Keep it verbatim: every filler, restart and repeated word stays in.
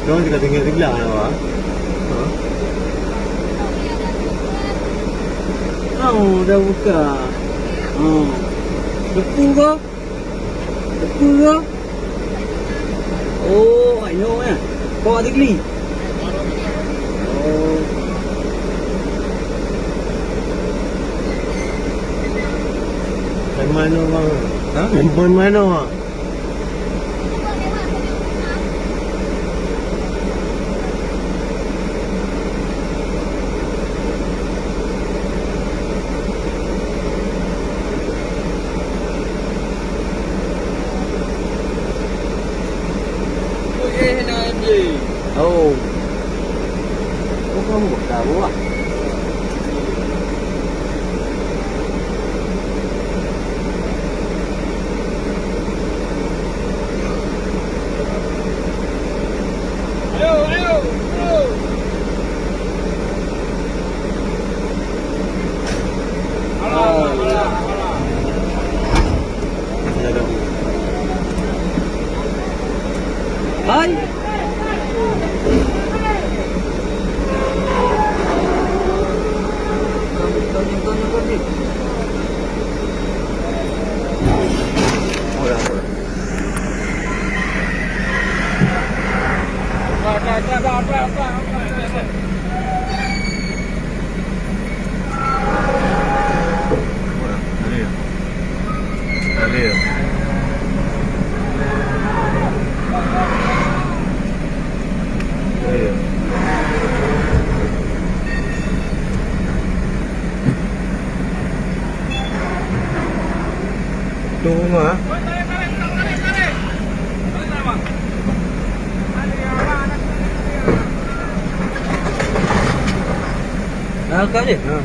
Orang kita tinggal di belah, apa? Ha? Oh, dah buka. Oh. Depu ke? Depu ke? Oh, I know, eh. Kau ada geli? Oh. Handphone mana, bang? Ha? Handphone mana, bang? Oh. Oh, kamu tahu ah. Hai. Tuh rumah. Nah, kali. Ha.